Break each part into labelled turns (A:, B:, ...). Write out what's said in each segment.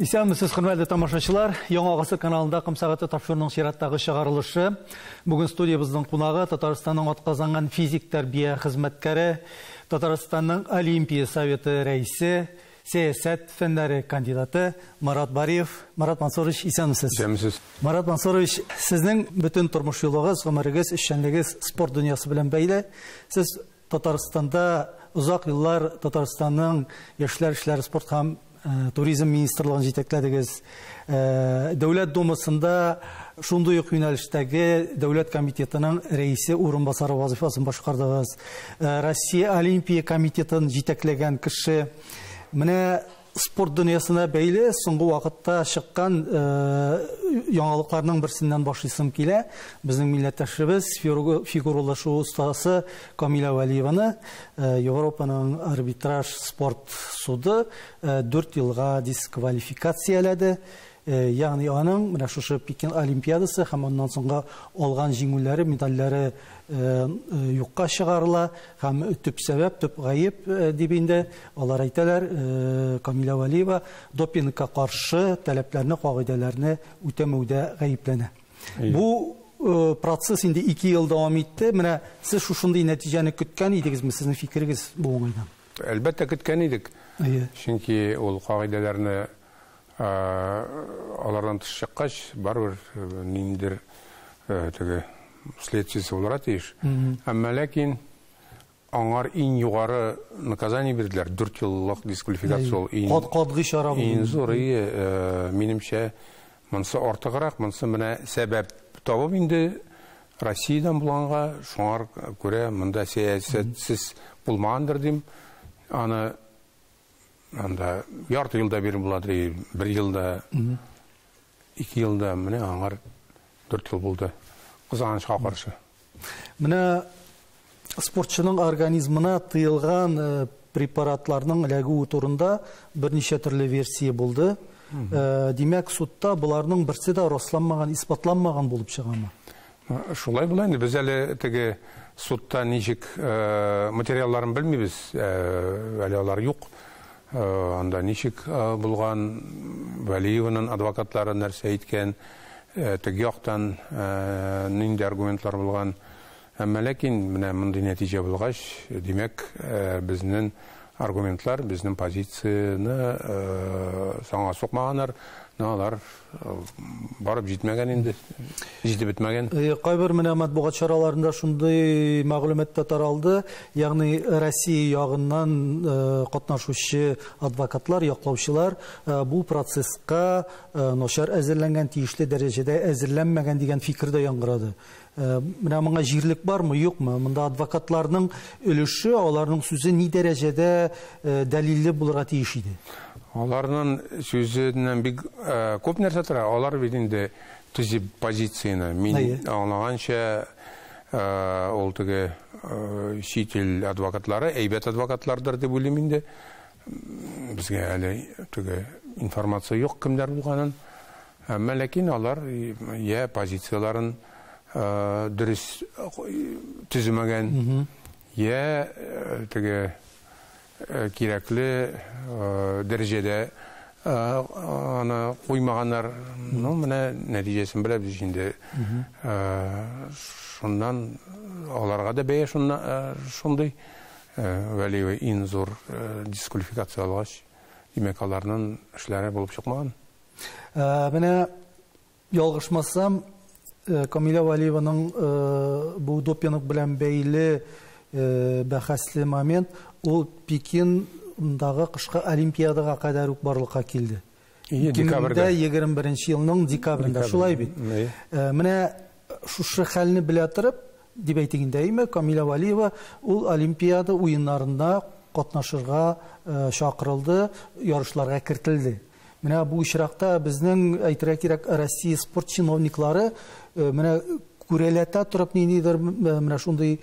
A: Исәнмесез, хөрмәтле тамашачылар. Яңа гасыр каналында Ком сәгате тапшыруының чираттагы чыгарылышы. Бүген студиябезнең кунагы Татарстанның атказанган физик тәрбия хезмәткәре, Татарстанның Олимпия советы рәисе, сәясәт фәннәре кандидаты Марат Бариев. Марат Мансурович, исәнмесез.
B: Исәнмесез.
A: Марат Мансурович, сезнең бөтен тормыш юлыгыз, гомерегез, эшчәнлегез спорт дөньясы белән бәйле. Сез Татарстанда озак еллар Татарстанның яшьләр эшләре, спорт һәм туризм министрлыгын җитәкләдегез. Дәүләт Думасында шундый ук юнәлештәге Дәүләт комитетының рәисе урынбасары вазифасын башкардыгыз. Россия Олимпия комитетын җитәкләгән кеше. Менә спорт дөньясына бәйле соңгы вакытта чыккан яңалыкларның берсеннән башлыйсым килә. Безнең милләттәшебез, фигуралы шуу остасы Камилә Вәлиеваны Европаның арбитраж спорт суды 4 елга дисквалификацияләде. Ягъни аның менә шушы Пекин Олимпиадасы һәм аннан соңгы алган җиңүләре, медальләре юкка чыгарыла һәм төп сәбәп, төп гаеп дип инде алар әйтәләр, Камилә Вәлиева допингка каршы таләпләрне, кагыйдәләрне үтәмәүдә гаепләнә. Бу процесс инде 2 ел дәвам итте. Менә сез шушындый нәтиҗәне көткән идегезме? Сезнең фикерегез бу уңайдан?
B: Әлбәттә көткән идек. Чөнки ул кагыйдәләрне алардан тыш чыккач, барыбер ниндидер теге следствиесе булырга тиеш. Әмма ләкин аңар иң югары наказание бирделәр. 4 еллык дисквалификация ул иң
A: катгый чара булды.
B: Иң зур, минемчә, монысы артыграк, монысы менә сәбәп табып инде Россиядән булганга, шуңар күрә монда сәясәтсез булмагандыр дим. Аны анда ярты елда биреп буладыр, 1 елда, 2 елда, менә аңар 4 ел булды. Кызганычка каршы.
A: Менә спортчының организмына тыелган препаратларның эләгүе турында берничә төрле версия булды. Димәк, судта буларның берсе дә расланмаган, исбатланмаган булып чыгамы?
B: Шулай була инде. Без әле теге судта ничек материалларын белмибез, әле алар юк. Анда ничек булган, Вәлиеваның адвокатлары нәрсә әйткән, теге яктан нинди аргументлар булган. Әмма ләкин менә мондый нәтиҗә булгач, димәк, безнең аргументлар, безнең позицияне саңа сукмаганнар, но алар барып җитмәгән инде, җитеп бетмәгән.
A: Кайбер менә матбугат чараларында шундый мәгълүмат та таралды, ягъни Россия ягыннан катнашучы адвокатлар, яклаучылар бу процесска начар әзерләнгән, тиешле дәрәҗәдә әзерләнмәгән дигән фикер дә яңгырады. Менә моңа җирлек бармы, юкмы? Монда адвокатларның өлеше, аларның сүзе ни дәрәҗәдә дәлилле булырга тиеш иде?
B: Аларның сүзеннән бик күп нәрсә тора. Алар бит инде төзи позицияне. Мин аңлаганча, ул теге чит ил адвокатлары, әйбәт адвокатлардыр дип уйлыйм инде. Безгә әле теге информация юк кемнәр булганын. Әмма ләкин алар я позицияларын дөрес төземәгән, я теге кирәкле дәрәҗәдә аны куймаганнар. Ну, менә нәтиҗәсен беләбез инде. Шуннан аларга да бәя шундый. Вәлиева иң зур дисквалификация алгач, димәк, аларның эшләре булып чыкмаган.
A: Менә ялгышмасам, Камилә Вәлиеваның бу допинг белән бәйле бәхәсле момент, ул Пекиндагы кышкы Олимпиадага кадәр үк барлыкка килде.
B: Декабрьдә.
A: 2021 елның декабрендә, шулай бит. Менә шушы хәлне белә торып, дип әйтик инде, әйме, Камилә Вәлиева ул Олимпиада уеннарында катнашырга чакырылды, ярышларга кертелде. Менә бу очракта безнең, әйтергә кирәк, Россия спорт чиновниклары менә күрәләтә торып ниндидер менә шундый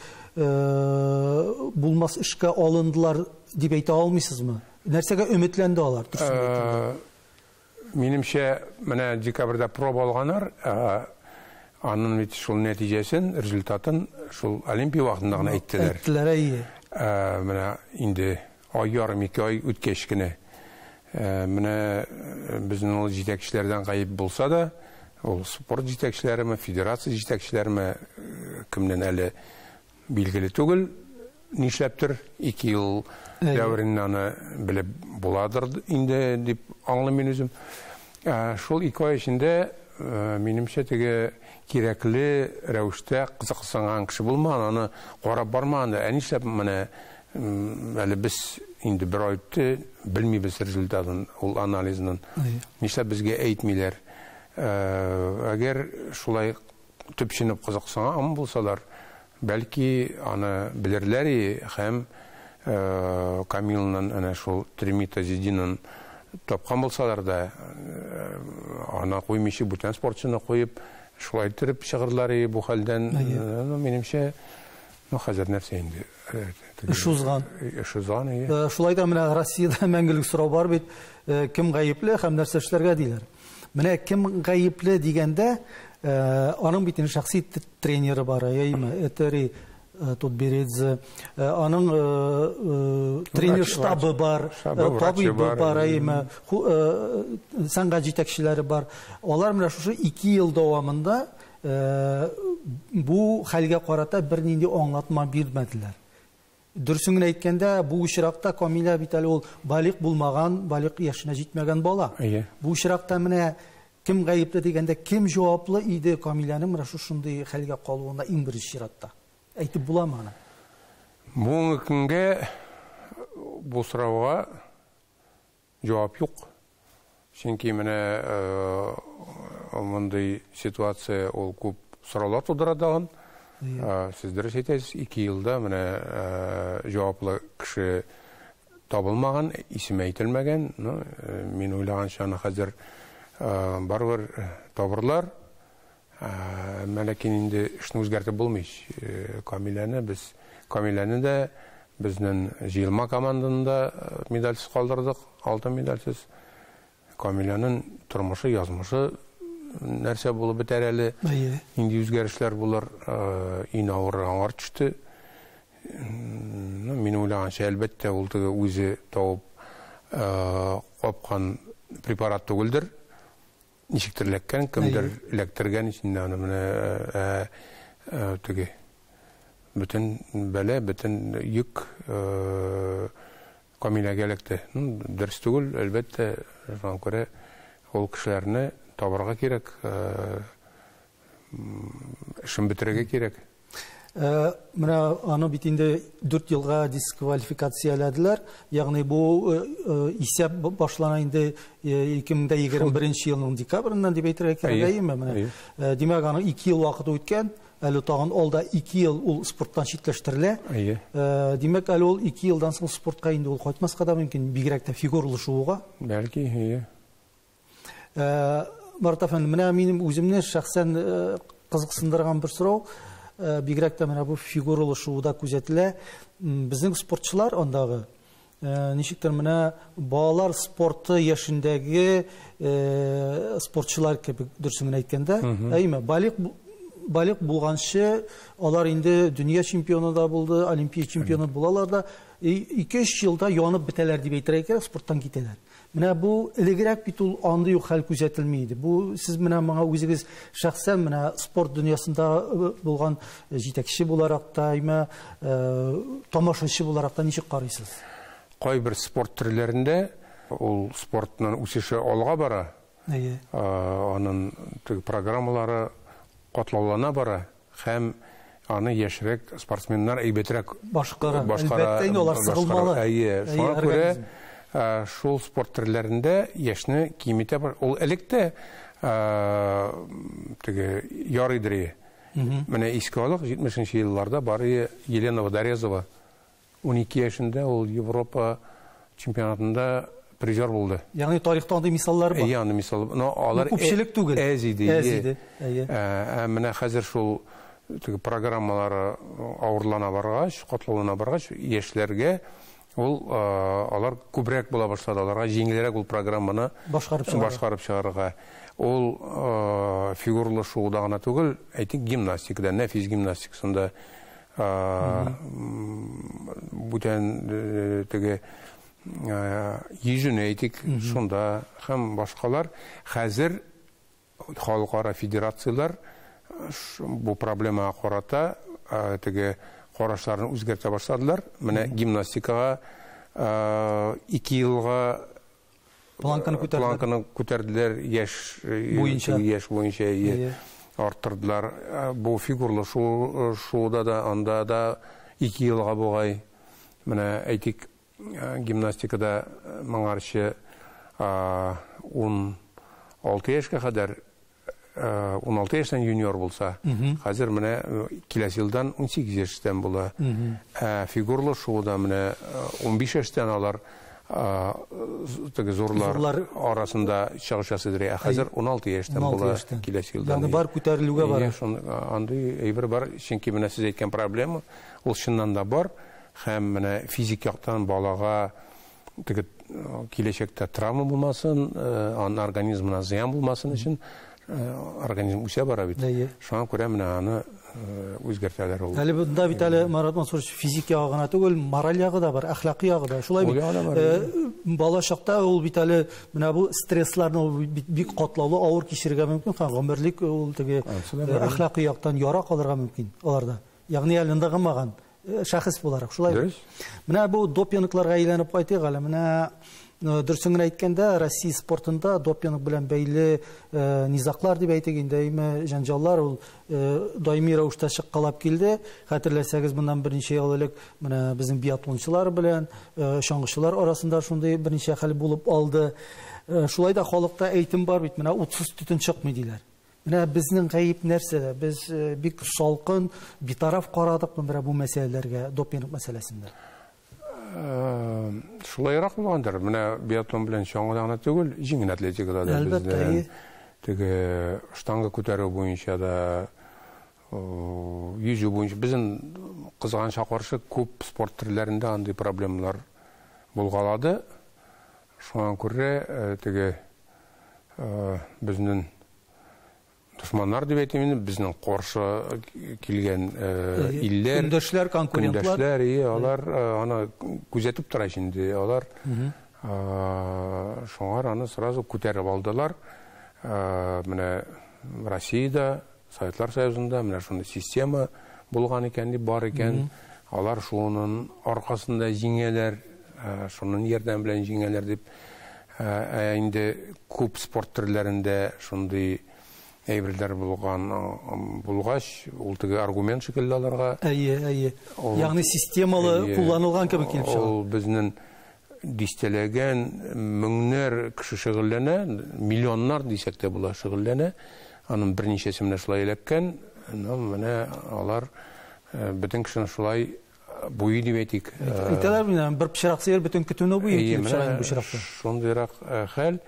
A: булмас эшкә алындылар дип әйтә алмыйсызмы? Нәрсәгә өметләнде алар?
B: Минемчә, менә декабрьдә проба алганнар, аның бит шул нәтиҗәсен, результатын шул Олимпия вакытында гына әйттеләр.
A: Әйттеләр, әйе.
B: Менә инде ай ярым, 2 ай үткәч кенә. Менә безнең ул җитәкчеләрдән гаеп булса да, ул спорт җитәкчеләреме, федерация җитәкчеләреме, кемнән әле билгеле түгел, нишләптер 2 ел дәверендә аны белеп буладыр инде дип аңлыйм мин үзем. Шул 2 ай эчендә минемчә теге кирәкле рәвештә кызыксынган кеше булмаган, аны карап бармаган. Ә нишләп менә әле без инде бер ай үтте, белмибез результатын, ул анализның. Нишләп безгә әйтмиләр? Әгәр шулай төпченеп кызыксынган булсалар, бәлки аны белерләр һәм Камилның әнә шул триметазидинын тапкан булсалар да, аны куймыйча бүтән спортчыны куеп, шулай иттереп чыгырлар бу хәлдән. Минемчә, ну хәзер нәрсә инде?
A: Эш узган.
B: Эш узган, әйе.
A: Шулай да менә Россиядә мәңгелек сорау бар бит, кем гаепле һәм нәрсә эшләргә диләр. Менә кем гаепле дигәндә, аның бит инде шәхси тренеры бар, әйеме? Этери Тутберидзе, аның тренер штабы бар, табибы бар, әйеме? Сәнгать җитәкчеләре бар. Алар менә шушы 2 ел дәвамында бу хәлгә карата бернинди аңлатма бирмәделәр. Дөресен генә әйткәндә, бу очракта Камилә бит әле ул балигъ булмаган, балигъ яшенә җитмәгән бала. Бу очракта менә кем гаепле дигәндә, кем җаваплы иде Камиләнең менә шушындый хәлгә калуына иң беренче чиратта? Әйтеп буламы аны?
B: Бүгенге көнгә бу сорауга җавап юк. Чөнки менә мондый ситуация ул күп сораулар тудыра тагын. Сез дөрес әйтәсез, 2 елда менә җаваплы кеше табылмаган, исеме әйтелмәгән. Мин уйлаганча, аны хәзер барыбер табырлар. Әмма ләкин инде эшне үзгәртеп булмый. Камиләне без, Камиләне дә безнең җыелма команданы да медальсез калдырдык, алтын медальсез. Камиләнең тормышы, язмышы нәрсә булып бетәр әле, нинди үзгәрешләр булыр, иң авыры аңар төште. Мин уйлаганча, әлбәттә, ул теге үзе табып капкан препарат түгелдер. Ничектер эләккән, кемдер эләктергән өчен аны менә теге бөтен бәлә, бөтен йөк Камиләгә эләкте. Дөрес түгел, әлбәттә, шуңа күрә ул кешеләрне табарга кирәк, эшен бетерергә кирәк.
A: Менә аны бит инде 4 елга дисквалификацияләделәр. Ягъни бу исәп башлана инде 2021 елның декабреннән дип әйтергә кирәк, әйеме? Менә. Димәк, аның 2 ел вакыты үткән, әле тагын алда 2 ел ул спорттан читләштерелә. Димәк, әле ул 2 елдан соң спортка инде ул кайтмаска да мөмкин, бигрәк тә фигуралы шууга.
B: Бәлки, әйе.
A: Марат әфәнде, менә минем үземне шәхсән кызыксындырган бер сорау, бигрәк тә менә бу фигуралы шууда күзәтелә. Безнең спортчылар андагы, ничектер менә балалар спорты яшендәге спортчылар кебек, дөресен генә әйткәндә, әйме, балигъ булганчы алар инде дөнья чемпионы да булды, олимпия чемпионы булалар да, 2-3 елда янып бетәләр дип әйтергә кирәк, спорттан китәләр. Менә бу элегрәк бит ул андый ук хәл күзәтелми иде. Бу сез менә моңа үзегез шәхсән менә спорт дөньясында булган җитәкче буларак та, әмма тамашачы буларак та ничек карыйсыз?
B: Кайбер спорт төрләрендә ул спортның үсеше алга бара. Аның теге программалары катлаулана бара һәм аны яшьрәк спортсменнар әйбәтрәк
A: башкара. Әлбәттә, инде алар сыгылмалы.
B: Әйе, шуңа күрә шул спорт төрләрендә яшьне киметә бар. Ул элек тә теге ярыйдыр иде. Менә искә алык, 70 елларда бар Елена Водорезова 12 яшендә ул Европа чемпионатында призер булды.
A: Ягъни тарихта андый мисаллар бар.
B: Әйе, андый мисал. Но алар
A: күпчелек түгел.
B: Әз иде.
A: Әз иде. Әйе.
B: Менә хәзер шул теге программалары авырлана баргач, катлаулана баргач, яшьләргә ул алар күбрәк була башлады, аларга җиңелрәк ул программаны башкарып чыгарырга. Ул фигуралы шоуда гына түгел, әйтик, гимнастикада, нәфис гимнастикасында бүтән теге Йөзүне әйтик, шунда һәм башкалар. Хәзер халыкара федерацияләр бу проблемага карата теге карашларын үзгәртә башладылар. Менә гимнастикага 2 елга
A: планканы күтәрделәр.
B: Планканы күтәрделәр, яшь буенча арттырдылар. Бу фигурлы шоуда да, анда да 2 елга бугай. Менә әйтик, гимнастикада моңарчы 16 яшькә кадәр, 16 яшьтән юниор булса, хәзер менә киләсе елдан 18 яшьтән була. Фигурлы шоуда менә 15 яшьтән алар теге зурлар арасында чыгыш ясыйдыр. Ә хәзер 16 яшьтән була киләсе елдан.
A: Ягъни бар күтәрелүгә бара.
B: Андый әйбер бар, чөнки менә сез әйткән проблема ул чыннан да бар. Һәм менә физик яктан балага теге киләчәктә травма булмасын, аның организмына зыян булмасын өчен организм үсә бара бит. Шуңа күрә менә аны үзгәртәләр ул.
A: Әле бunda бит әле, Марат Мансурович, физик ягы гына түгел, мораль ягы да бар, әхлакый ягы да. Шулай бит. Бала чакта ул бит әле менә бу стрессларны бик катлаулы, авыр кичерергә мөмкин, һәм гомерлек ул теге әхлакый яктан яра калырга мөмкин аларда. Ягъни әле ныгымаган шәхес буларак. Шулай. Менә бу допингларга әйләнеп кайтыйк әле. Менә дөресен генә әйткәндә, Россия спортында допинг белән бәйле низаклар дип әйтик инде, әйме җәнҗаллар ул даими рәвештә чыккалап килде. Хәтерләсәгез, моннан берничә ел элек менә безнең биатлончылар белән чаңгычылар арасында шундый берничә хәл булып алды. Шулай да халыкта әйтем бар бит, менә утсыз төтен чыкмый диләр. Менә безнең гаеп нәрсәдә? Без бик салкын, битараф карадык менә бу мәсьәләләргә, допинг мәсьәләсендә.
B: Шулайрак булгандыр. Менә биатлон белән чаңгыда гына түгел, җиңел атлетикада да бездә теге штанга күтәрү буенча да, йөзү буенча безнең кызганычка каршы күп спорт төрләрендә андый проблемалар булгалады. Шуңа күрә теге безнең дошманнар дип әйтим инде, безнең каршы килгән илләр,
A: көндәшләр, конкурентлар,
B: көндәшләр, алар аны күзәтеп тора инде. Алар шуңар аны сразу күтәреп алдылар. Менә Россиядә, Советлар Союзында менә шундый система булган икән дип бар икән. Алар шуның аркасында җиңәләр, шуның ярдәме белән җиңәләр дип. Ә инде күп спорт төрләрендә шундый әйберләр булган булгач, ул теге аргумент шикелле аларга.
A: Әйе, әйе. Ягъни системалы кулланылган кебек килеп чыга.
B: Ул безнең дистәләгән меңнәр кеше шөгыльләнә, миллионнар дисәк тә була шөгыльләнә. Аның берничәсе менә шулай эләккән. Менә алар бөтен кешене шулай буй дип әйтик.
A: Әйтәләр менә бер пычрак сыер бөтен көтүне буй килеп чыга бу чиракта.
B: Шундыйрак хәл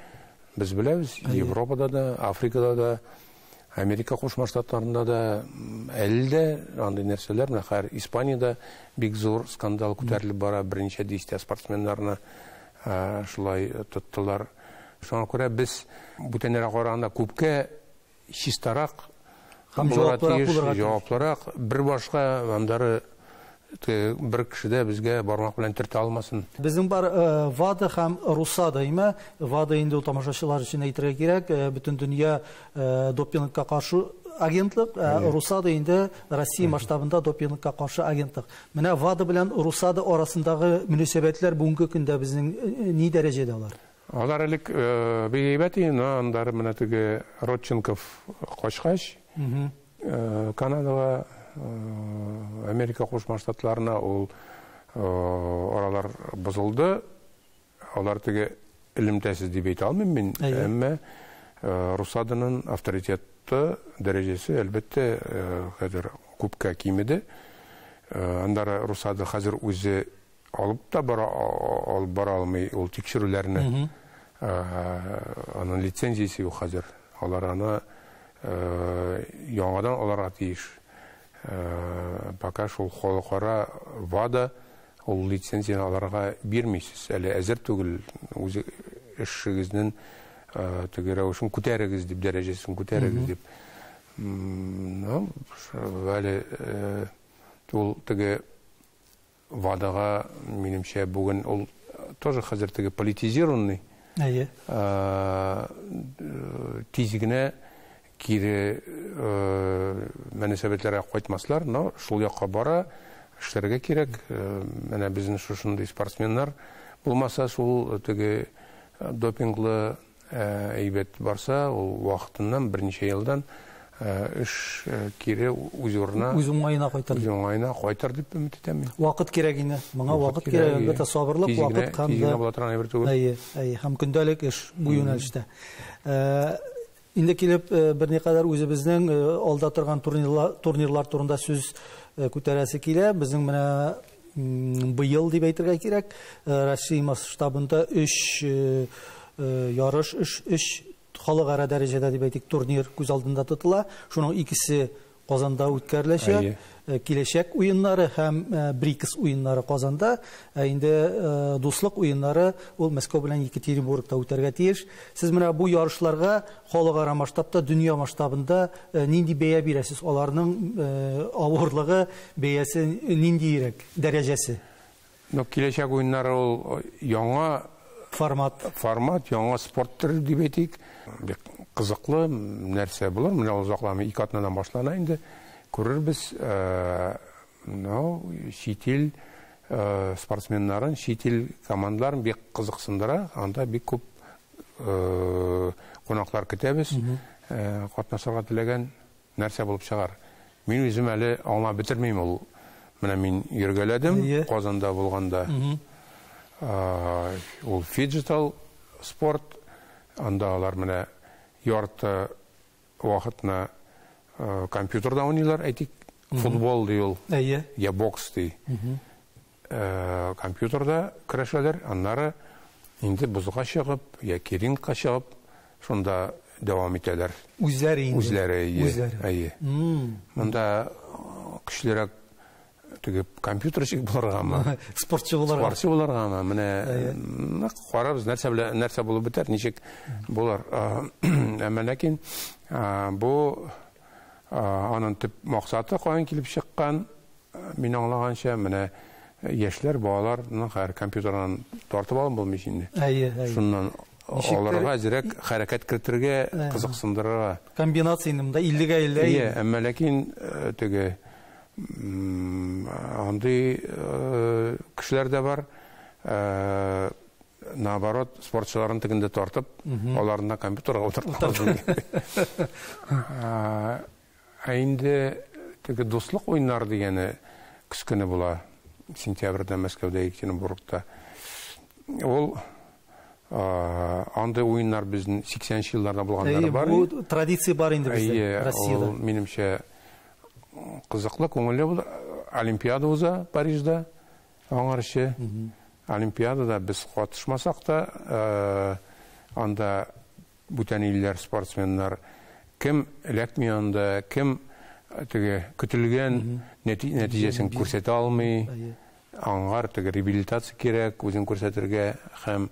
B: без беләбез, Европада да, Африкада да, Америка Кушма Штатларында да әле дә андый нәрсәләр. Менә хәзер Испаниядә бик зур скандал күтәрелеп бара, берничә дистә спортсменнарны шулай тоттылар. Шуңа күрә без бүтәннәргә караганда күпкә чистарак
A: һәм
B: җаваплырак, бер башка андары бер кеше дә безгә бармак белән төртә алмасын.
A: Безнең бар ВАДА һәм РУСАДА, әйме? ВАДА инде ул тамашачылар өчен әйтергә кирәк, бөтен дөнья допингка каршы агентлык, РУСАДА инде Россия масштабында допингка каршы агентлык. Менә ВАДА белән РУСАДА арасындагы мөнәсәбәтләр бүгенге көндә безнең ни дәрәҗәдә алар?
B: Алар элек бик әйбәт иде, аннары менә теге Родченков качкач, Канадага, Америка Кушма Штатларына ул аралар бозылды. Алар теге элемтәсез дип әйтә алмыйм мин, әмма РУСАДАның авторитеты дәрәҗәсе әлбәттә хәзер күпкә кимеде. Аннары РУСАДА хәзер үзе алып та бара, алып бара алмый ул тикшерүләрне. Аның лицензиясе юк хәзер. Алар аны яңадан аларга тиеш. Пока шул халыкара ВАДА ул лицензияне аларга бирмисез. Әле әзер түгел, үзе эшегезнең теге рәвешен күтәрегез дип, дәрәҗәсен күтәрегез дип. Ну, әле ул теге ВАДАга, минемчә, бүген ул тоже хәзер теге политизированный.
A: Әйе.
B: Тиз генә кире мөнәсәбәтләргә кайтмаслар, но шул якка бара, эшләргә кирәк. Менә безнең шушындый спортсменнар булмаса, шул теге допинглы әйбәт барса, ул вакытыннан берничә елдан эш кире үз урынына,
A: үз уңаена кайтыр.
B: Үз уңаена кайтыр дип өмет итәм мин.
A: Вакыт кирәк инде. Моңа вакыт кирәк, әлбәттә, сабырлык, вакыт һәм
B: тиз генә була торган әйбер түгел.
A: Әйе, әйе, һәм көндәлек эш бу юнәлештә. Инде килеп берникадәр үзебезнең алда торган турнирлар турында сүз күтәрәсе килә. Безнең менә быел дип әйтергә кирәк, Россия масштабында 3 ярыш, 3 халыкара дәрәҗәдә дип әйтик, турнир күз алдында тотыла. Шуның икесе Казанда үткәреләчәк. Киләчәк уеннары һәм БРИКС уеннары Казанда, инде дуслык уеннары ул Мәскәү белән Екатеринбургта үтәргә тиеш. Сез менә бу ярышларга халыкара масштабта, дөнья масштабында нинди бәя бирәсез? Аларның авырлыгы, бәясе ниндирәк, дәрәҗәсе?
B: Но киләчәк уеннары ул яңа
A: формат.
B: Формат, яңа спорт төре дип әйтик. Бик кызыклы нәрсә булыр. Менә озакламый ике атнадан башлана инде. Күрербез, но чит ил спортсменнарын, чит ил командаларын бик кызыксындыра. Анда бик күп кунаклар көтәбез. Катнашырга теләгән нәрсә булып чыгар. Мин үзем әле аңлап бетермим ул. Менә мин йөргәләдем Казанда булганда. Ул фиджитал спорт, анда алар менә ярты вакытны компьютерда уйныйлар, әйтик, футбол ди ул, я бокс ди. Компьютерда көрәшәләр, аннары инде бозга чыгып, яки рингка чыгып, шунда дәвам итәләр.
A: Үзләре инде.
B: Үзләре, әйе. Әйе. Монда көчлерәк теге компьютерчик булыргамы?
A: Спортчы булырга.
B: Спортчы булыргамы? Менә карабыз, нәрсә белән нәрсә булып бетәр, ничек булыр. Әмма ләкин бу аның төп максаты каян килеп чыккан, мин аңлаганча, менә яшьләр, балаларның һәр компьютердан тартып алып булмый инде.
A: Әйе, әйе.
B: Шуннан аларга әзрәк хәрәкәт кертергә, кызыксындырырга.
A: Комбинация инде монда иллегә илле.
B: Әйе, әмма ләкин теге андый кешеләр дә бар. Наоборот, спортчыларын тегендә тартып, аларны компьютерга утыртып. Ә инде теге дуслык уеннары дигәне көз көне була. Сентябрьдә Мәскәүдә, Екатеринбургта. Ул андый уеннар безнең 80 елларда булганнары бар.
A: Бу традиция бар инде бездә, Россиядә.
B: Ул, минемчә, кызыклы, күңелле булды. Олимпиада уза Парижда, аңарчы. Олимпиадада без катышмасак та, анда бүтән илләр, спортсменнар кем эләкми анда, кем теге көтелгән нәтиҗәсен күрсәтә алмый. Аңар теге реабилитация кирәк, үзен күрсәтергә һәм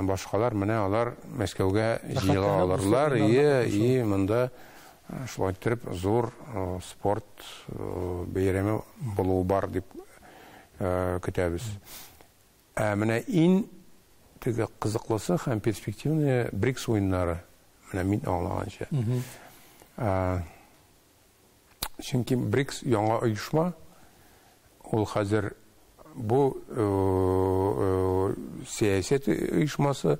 B: башкалар, менә алар Мәскәүгә җыела алырлар. И монда шулай иттереп зур спорт бәйрәме булуы бар дип көтәбез. Ә менә иң теге кызыклысы һәм перспективный БРИКС уеннары, менә мин аңлаганча. Чөнки БРИКС яңа оешма, ул хәзер бу сәясәт оешмасы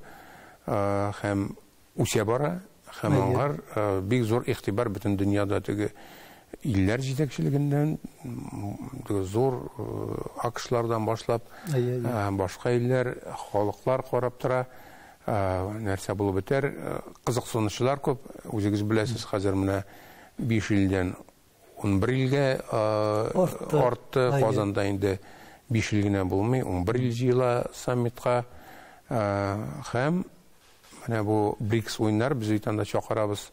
B: һәм үсә бара, һәм аңар бик зур игътибар бөтен дөньяда теге илләр җитәкчелегеннән, теге зур АКШлардан башлап, башка илләр, халыклар карап тора, нәрсә булып бетәр, кызыксынучылар күп, үзегез беләсез, хәзер менә 5 илдән 11 илгә артты. Казанда инде 5 ил генә булмый, 11 ил җыела саммитка. Һәм менә бу БРИКС уеннары без бит анда чакырабыз,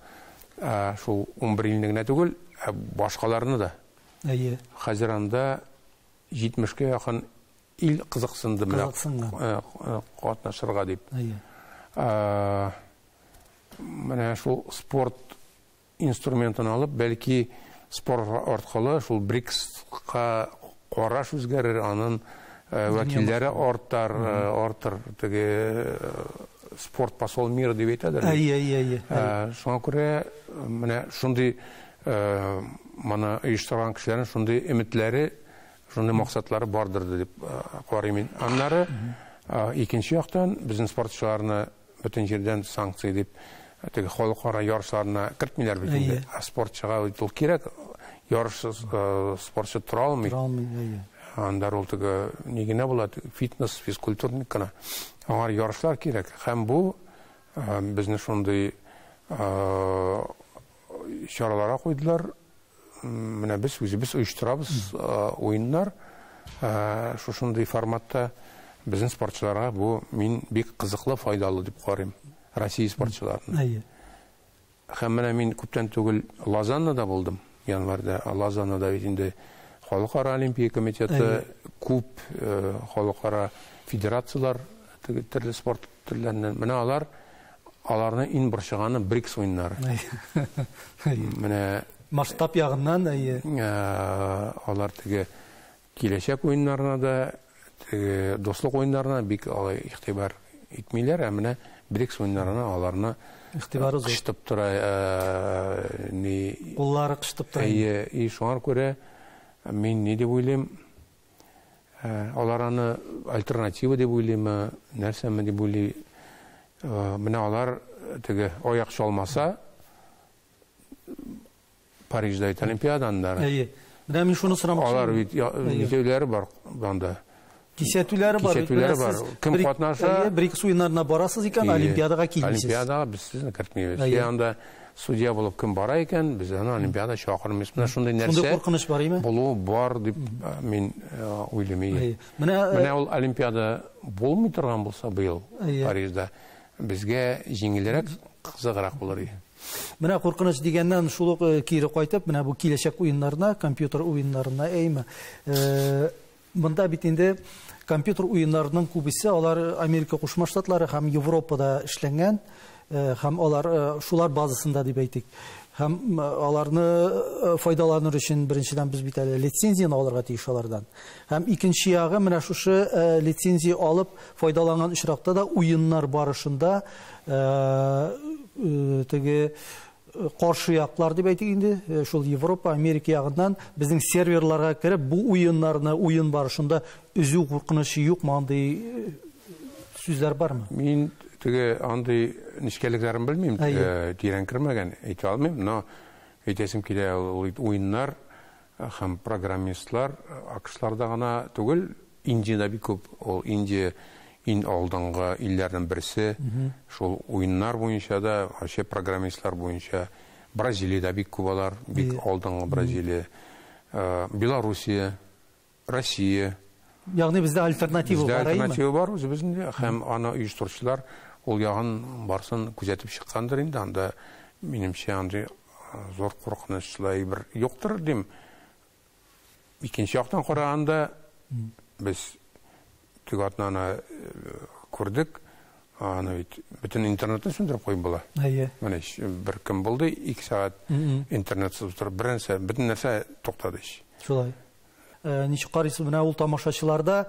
B: шул 11 илне генә түгел, ә башкаларны да. Хәзер анда 70-кә якын ил кызыксынды менә катнашырга дип. Менә шул спорт инструментын алып, бәлки спорт аркылы шул БРИКСка караш үзгәрер, анын вәкилләре артар, артыр, теге спорт посол мира дип әйтәләр.
A: Әйе, әйе, әйе.
B: Шуңа күрә менә шундый моны оештырган кешеләрнең шундый өметләре, шундый максатлары бардыр дип карыйм мин. Аннары икенче яктан безнең спортчыларны бөтен җирдән санкция дип теге халыкара ярышларына кертмиләр бит инде. Ә спортчыга бит ул кирәк, ярышсыз спортчы тора алмый.
A: Тора алмый, әйе.
B: Аннары ул теге ни генә була, фитнес, физкультурник кына. Аңар ярышлар кирәк. Һәм бу безне шундый чараларга куйдылар. Менә без үзебез оештырабыз уеннар. Шушындый форматта безнең спортчыларга бу мин бик кызыклы, файдалы дип карыйм. Россия спортчыларына.
A: Әйе.
B: Һәм менә мин күптән түгел Лозаннада булдым, январьда. Лозаннада бит инде Халыкара Олимпия комитеты, күп халыкара федерациялар төрле спорт төрләреннән. Менә алар, аларны иң борчыганы БРИКС уеннары. Менә
A: масштаб ягыннан, әйе.
B: Алар теге киләчәк уеннарына да, теге дуслык уеннарына бик алай игътибар итмиләр, ә менә БРИКС уеннарына аларны
A: игътибары зур.
B: Кычытып тора, ни
A: куллары кычытып тора.
B: Әйе, и шуңа күрә мин ни дип уйлыйм, алар аны альтернатива дип уйлыймы, нәрсәме дип уйлый. Менә алар теге аяк чалмаса, Парижда бит Олимпиада аннары.
A: Әйе. Менә мин шуны сорамакчы.
B: Алар бит кисәтүләре бар анда.
A: Кисәтүләре бар.
B: Кисәтүләре бар. Кем катнаша?
A: Әйе, БРИКС уеннарына барасыз икән, Олимпиадага килмисез.
B: Олимпиадага без сезне кертмибез. Я анда судья булып кем бара икән, без аны Олимпиада чакырмыйбыз. Менә шундый нәрсә.
A: Шундый куркыныч бар име?
B: Булуы бар дип мин уйлыйм. Менә ул Олимпиада булмый торган булса быел Парижда, безгә җиңелрәк, кызыграк булыр иде.
A: Менә куркыныч дигәннән шул ук кире кайтып, менә бу киләчәк уеннарына, компьютер уеннарына, әйме? Монда бит инде компьютер уеннарының күбесе алар Америка Кушма Штатлары һәм Европада эшләнгән, һәм алар шулар базасында дип әйтик. Һәм аларны файдаланыр өчен беренчедән без бит әле лицензияне алырга тиеш алардан. Һәм икенче ягы менә шушы лицензия алып файдаланган очракта да уеннар барышында теге каршы яклар дип әйтик инде, шул Европа, Америка ягыннан безнең серверларга кереп бу уеннарны уен барышында өзү куркынычы юк, мондый сүзләр бармы?
B: Мин теге андый нечкәлекләрен белмим, тирән кермәгән, әйтә алмыйм, но әйтәсем килә, ул уеннар һәм программистлар АКШларда гына түгел, Индиядә бик күп, ул Индия иң алдынгы илләрнең берсе, шул уеннар буенча да, вообще программистлар буенча Бразилиядә бик күп алар, бик алдынгы Бразилия, Белоруссия, Россия.
A: Ягъни бездә альтернатива
B: Бездә
A: бар, әйеме?
B: альтернатива бар үзебезнең, һәм аны оештыручылар ул ягын барсын күзәтеп чыккандыр инде, анда минемчә андый зур куркынычлы бер юктыр дим. Икенче яктан караганда без теге атнаны күрдек, аны бит бөтен интернетны сүндереп куеп була.
A: Әйе.
B: Менә бер көн булды, 2 сәгать интернетсыз утырып, бер нәрсә, бөтен нәрсә туктады ич.
A: Шулай. Ничек карыйсыз, менә ул тамашачыларда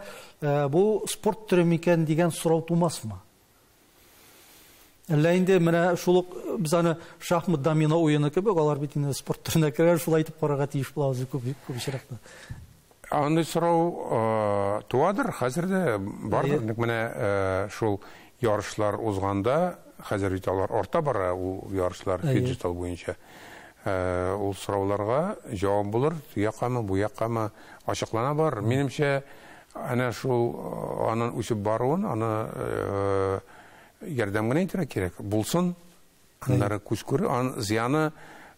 A: бу спорт төре микән дигән сорау тумасмы? Әллә инде менә шул ук без аны шахмат домино уены кебек, алар бит инде спорт төренә керә, шулай итеп карарга тиеш булабыз күп очракта.
B: Андый сорау туадыр, хәзер дә бардыр.
A: Әйе.
B: Ник менә шул ярышлар узганда, хәзер бит алар арта бара, ул ярышлар
A: Әйе.
B: фиджитал буенча. Ул сорауларга җавап булыр, якамы, бу якамы, ачыклана бар. Минемчә, әнә шул аның үсеп баруын, аны ярдәм генә итәргә кирәк. Булсын, аннары күз күрер, аның зыяны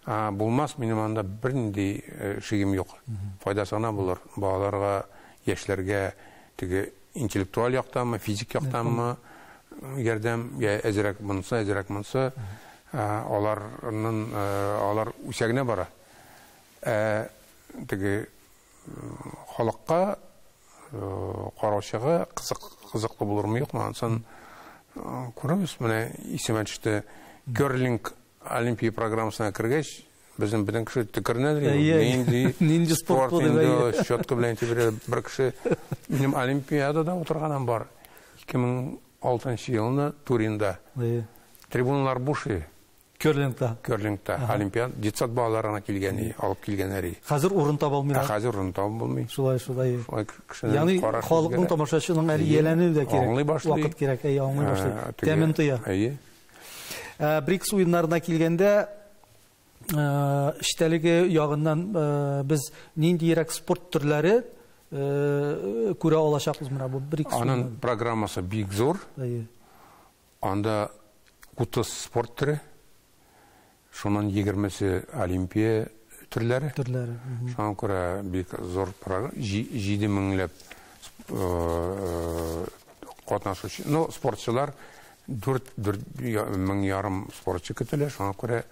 B: булмас, минем анда бернинди шигем юк. Файдасы гына булыр балаларга, яшьләргә, теге интеллектуаль яктанмы, физик яктанмы ярдәм, я әзрәк монысы, әзрәк монысы, алар үсә генә бара. Теге халыкка, караучыга кызыклы булырмы, юкмы, ансын күрәбез. Менә исемә төште, керлинг Олимпия программасына кергәч, Безнең бөтен кеше төкеренәдер. Нинди
A: нинди спорт
B: инде, щетка белән тибрә бер кеше. Минем Олимпиадада утырганым бар. 2006 елны Туринда. Трибуналар буш иде.
A: Керлингта.
B: Керлингта. Олимпиада детсад балаларына килгән, алып килгәннәр.
A: Хәзер урын таба алмыйлар.
B: Хәзер урын таба булмый.
A: Шулай, шулай. Ягъни халыкның тамашачының әле ияләнүе дә кирәк.
B: Аңлый башлый.
A: Вакыт кирәк, әйе, аңлый башлый. Тәмен тоя.
B: Әйе.
A: БРИКС уеннарына килгәндә, эчтәлеге ягыннан без ниндирәк спорт төрләре күрә алачакбыз менә бу БРИКС.
B: Аның программасы бик зур.
A: Әйе.
B: Анда 30 спорт төре. Шуннан 20-се олимпия төрләре.
A: Төрләре.
B: Шуңа күрә бик зур программа. 7 меңләп катнашучы, ну, спортчылар 4,5 мең спортчы көтелә. Шуңа күрә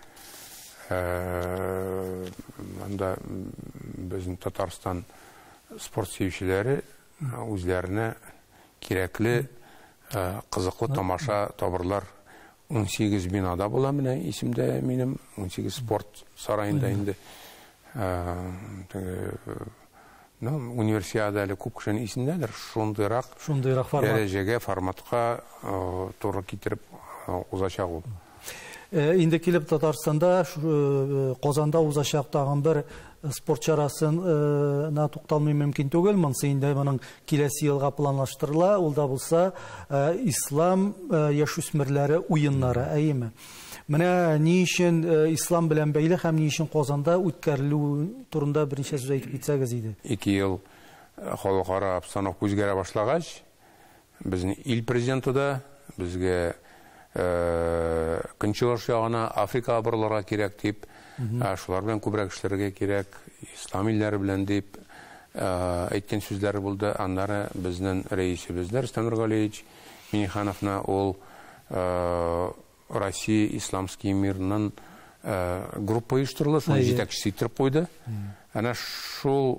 B: анда безнең Татарстан спорт сөючеләре үзләренә кирәкле, кызыклы тамаша табырлар. 18 бинада була, менә исемдә минем 18 спорт сараенда инде. Ну, универсиада әле күп кешенең исендәдер, шундыйрак
A: шундыйрак формат.
B: Дәрәҗәгә, форматка туры китереп узачак ул.
A: Инде килеп Татарстанда, Казанда узачак тагын бер спорт чарасына тукталмый мөмкин түгел. Монысы инде моның киләсе елга планлаштырыла. Ул да булса ислам яшүсмерләре уеннары, әйеме? Менә ни өчен ислам белән бәйле һәм ни өчен Казанда үткәрелү турында берничә сүз әйтеп китсәгез иде.
B: 2 ел халыкара обстановка үзгәрә башлагач, безнең ил президенты да безгә Көнчыгыш ягына, Африкага борылырга кирәк дип, шулар белән күбрәк эшләргә кирәк, ислам илләре белән дип әйткән сүзләре булды. Аннары безнең рәисебез Рөстәм Нургалиевич Миннихановны ул Россия исламский мирның группа оештырылды, шуны җитәкчесе итеп куйды. Әнә шул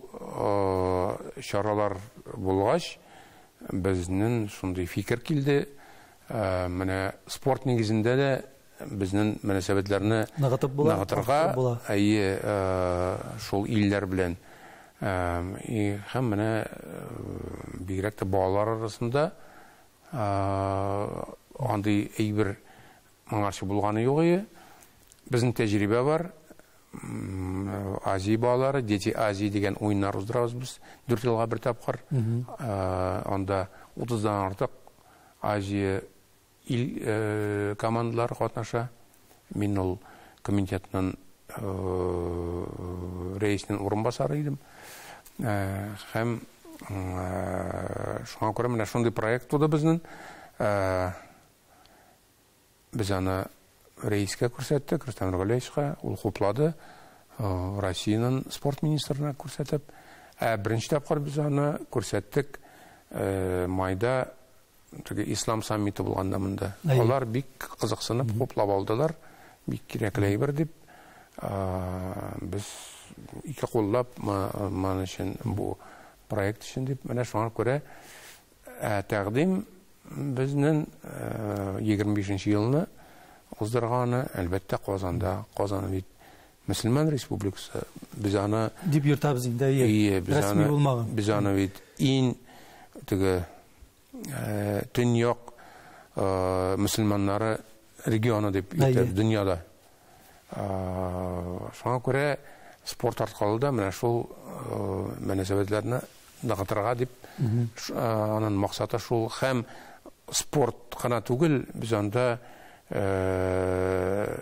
B: чаралар булгач, безнең шундый фикер килде. Менә спорт нигезендә дә безнең мөнәсәбәтләрне
A: ныгытып була,
B: ныгытырга, әйе, шул илләр белән. Һәм менә бигрәк тә балалар арасында андый әйбер моңарчы булганы юк иде. Безнең тәҗрибә бар. Азия балалары, Дети Азии дигән уеннар уздырабыз без 4 елга бер тапкыр. Анда 30-дан артык Азия ил командалары катнаша. Мин ул комитетның рәисенең урынбасары идем. Һәм шуңа күрә менә шундый проект туды безнең. Без аны рәискә күрсәттек, Рөстәм Нургалиевичка, ул хуплады. Россиянең спорт министрына күрсәтеп. Беренче тапкыр без аны күрсәттек майда, теге ислам саммиты булганда монда. Алар бик кызыксынып хуплап алдылар, бик кирәкле әйбер дип. Без ике куллап моның өчен, бу проект өчен дип, менә шуңа күрә тәкъдим безнең 25 елны уздырганы, әлбәттә, Казанда. Казан бит мөселман республикасы. Без аны
A: дип йөртәбез инде, әйе, рәсми булмаган.
B: Без аны бит иң теге төньяк мөселманнары регионы дип йөртәбез дөньяда. Шуңа күрә спорт аркылы да менә шул мөнәсәбәтләрне ныгытырга дип, аның максаты шул. Һәм спорт кына түгел, без анда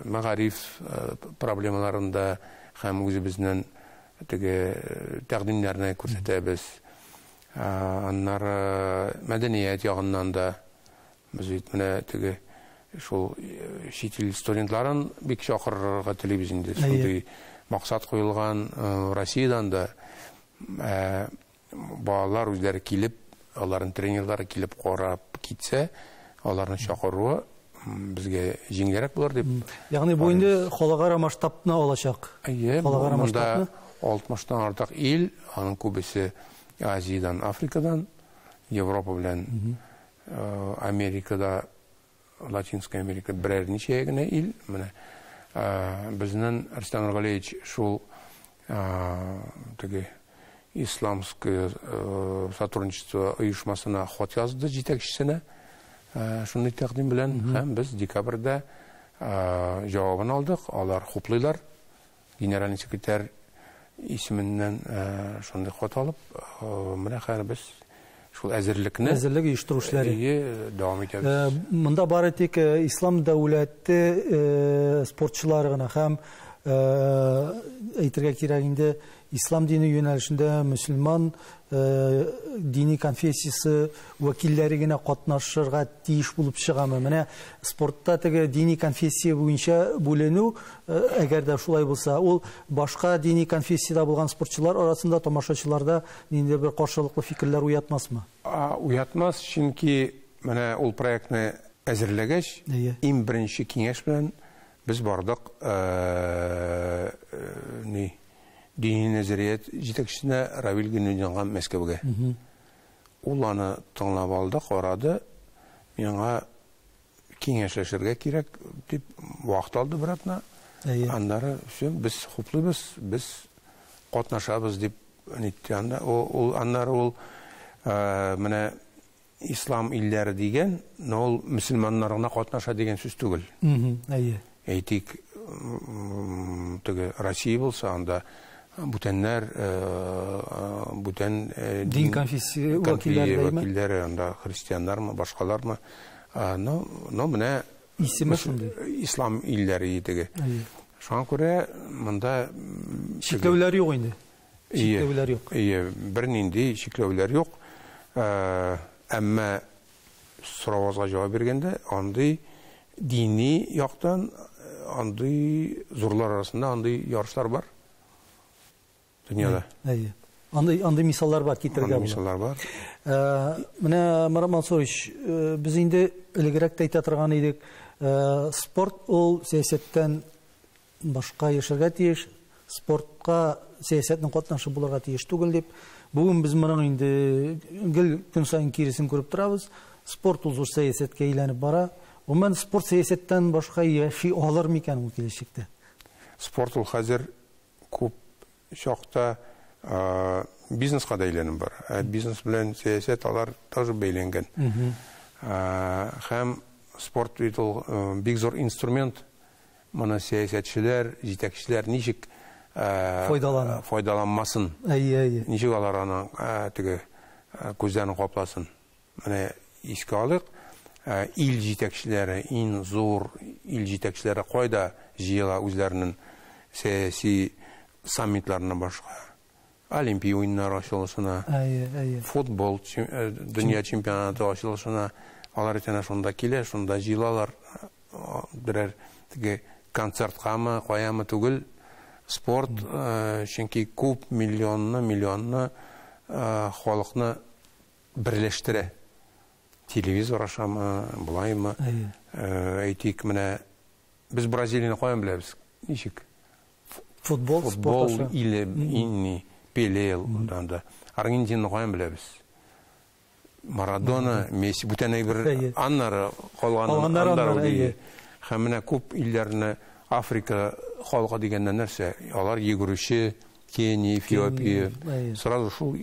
B: мәгариф проблемаларында һәм үзебезнең теге тәкъдимнәрне күрсәтәбез. Аннары мәдәният ягыннан да без бит менә теге шул чит ил студентларын бик чакырырга телибез инде. Шундый максат куелган. Россиядән дә балалар үзләре килеп, аларның тренерлары килеп карап китсә, аларны чакыруы безгә җиңелрәк булыр дип.
A: Ягъни бу инде халыкара масштабны алачак.
B: Әйе,
A: Халыкара
B: монда
A: масштабны.
B: 60-тан артык ил, аның күбесе Азиядән, Африкадан, Европа белән Америкада, Латинская Америка берәр ничә генә ил. Менә Безнең Рөстәм Нургалиевич шул теге исламское сотрудничество оешмасына хат язды җитәкчесенә шундый тәкъдим белән, һәм без декабрьдә җавабын алдык, алар хуплыйлар. Генеральный секретарь исеменнән шундый хат алып, менә хәзер без шул әзерлекне
A: әзерлек оештыру эшләре
B: дәвам итәбез.
A: Монда бары тик ислам дәүләте спортчылары гына һәм әйтергә кирәк инде ислам дине юнәлешендә мөселман дини конфессиясе вәкилләре генә катнашырга тиеш булып чыгамы? Менә спортта теге дини конфессия буенча бүленү, әгәр дә шулай булса, ул башка дини конфессиядә булган спортчылар арасында тамашачыларда ниндидер бер каршылыклы фикерләр уятмасмы?
B: Уятмас, чөнки менә ул проектны әзерләгәч, иң беренче киңәш белән без бардык дини нәзәрият җитәкчесенә Равил Гайнетдинга Мәскәүгә. Ул аны тыңлап алды, карады, миңа киңәшләшергә кирәк дип вакыт алды бер атна. Аннары все, без хуплыйбыз, без катнашабыз дип нитте. Ул аннары ул менә ислам илләре дигән, но ул мөселманнар гына катнаша дигән сүз түгел. Әйтик, теге Россия булса, анда бүтәннәр, бүтән
A: дин конфессия вәкилләре,
B: анда христианнармы, башкалармы, но менә
A: исеме шундый.
B: Ислам илләре теге. Шуңа күрә монда
A: чикләүләр юк инде. Чикләүләр юк.
B: Ие, бернинди чикләүләр юк. Әмма соравыгызга җавап биргәндә, андый дини яктан, андый зурлар арасында андый ярышлар бар дөньяда.
A: Әйе. Андый мисаллар бар, китерергә була.
B: Андый мисаллар бар.
A: Менә Марат Мансурович, без инде элегрәк тә әйтә торган идек, спорт ул сәясәттән башка яшәргә тиеш, спортка сәясәтнең катнашы булырга тиеш түгел дип. Бүген без моның инде гел көн саен киресен күреп торабыз. Спорт ул зур сәясәткә әйләнеп бара. Гомумән, спорт сәясәттән башка яши алыр микән ул киләчәктә?
B: Спорт ул хәзер күп чакта бизнеска да әйләнеп бара. Ә бизнес белән сәясәт алар тоже бәйләнгән. Һәм спорт бит ул бик зур инструмент. Моны сәясәтчеләр, җитәкчеләр ничек файдаланмасын. Ничек алар аны теге күзләрен капласын. Менә искә алыйк, ил җитәкчеләре, иң зур ил җитәкчеләре кайда җыела үзләренең сәяси саммитларына башка? Олимпия уеннары ачылышына, футбол дөнья чемпионаты ачылышына, алар әнә шунда килә, шунда җыелалар. Берәр теге концерткамы, каямы түгел, спорт, чөнки күп миллионны халыкны берләштерә. Телевизор ашамы, булаймы? Әйтик, менә без Бразилияне каян беләбез? Ничек?
A: Футбол,
B: футбол иле, инни, Пеле, анда. Аргентинаны каян беләбез? Марадона, Месси, бүтән әйбер аннары калганнары аннары. Һәм менә күп илләрне Африка халкы дигәннән нәрсә? Алар йөгерүче, Кения, Эфиопия, сразу шул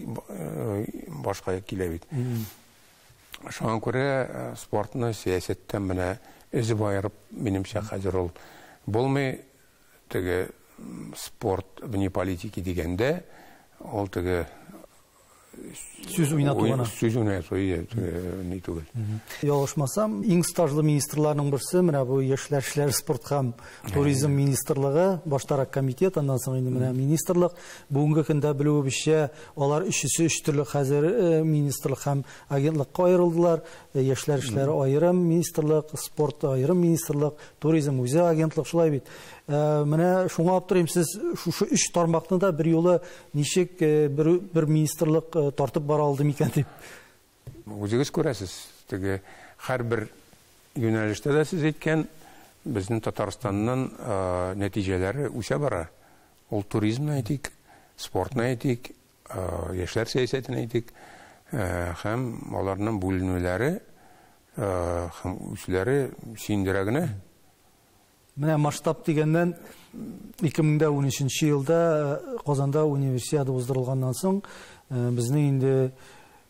B: башка килә бит. Шуңа күрә спортны сәясәттән менә өзеп аерып, минемчә, хәзер ул булмый. Теге спорт вне политики дигәндә, ул теге
A: сүз уйнату гына.
B: Сүз уйнату, ни түгел.
A: Ялгышмасам, иң стажлы министрларның берсе, менә бу яшьләр эшләре, спорт һәм туризм министрлыгы, баштарак комитет, аннан соң инде менә министрлык. Бүгенге көндә белүебезчә, алар өчесе өч төрле хәзер министрлык һәм агентлыкка аерылдылар. Яшьләр эшләре аерым министрлык, спорт аерым министрлык, туризм үзе агентлык, шулай бит. Менә шуңа аптырыйм, сез шушы өч тармакны да бер юлы ничек бер министрлык тартып бара алды микән дип.
B: Үзегез күрәсез, теге һәрбер юнәлештә дә сез әйткән, безнең Татарстанның нәтиҗәләре үсә бара. Ул туризмны әйтик, спортны әйтик, яшьләр сәясәтен әйтик, һәм аларның бүленүләре һәм үсүләре сөендерә генә.
A: Менә масштаб дигәннән 2013 елда Казанда универсиада уздырылганнан соң безнең инде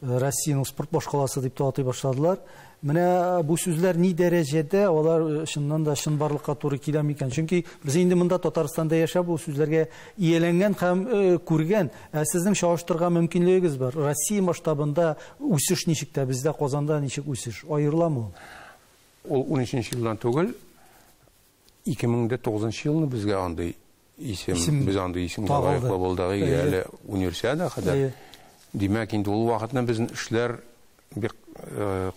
A: Россиянең спорт башкаласы дип тә атый башладылар. Менә бу сүзләр ни дәрәҗәдә алар чыннан да чынбарлыкка туры килә микән? Чөнки без инде монда Татарстанда яшәп бу сүзләргә ияләнгән һәм күргән. Ә сезнең чагыштырырга мөмкинлегегез бар. Россия масштабында үсеш ничек тә, бездә Казанда ничек үсеш? Аерыламы ул?
B: Ул 13 елдан түгел, 2009 елны безгә андый исем, без андый исемгә лаеклы булдык, әле универсиада кадәр. Димәк, инде ул вакытны безнең эшләр бик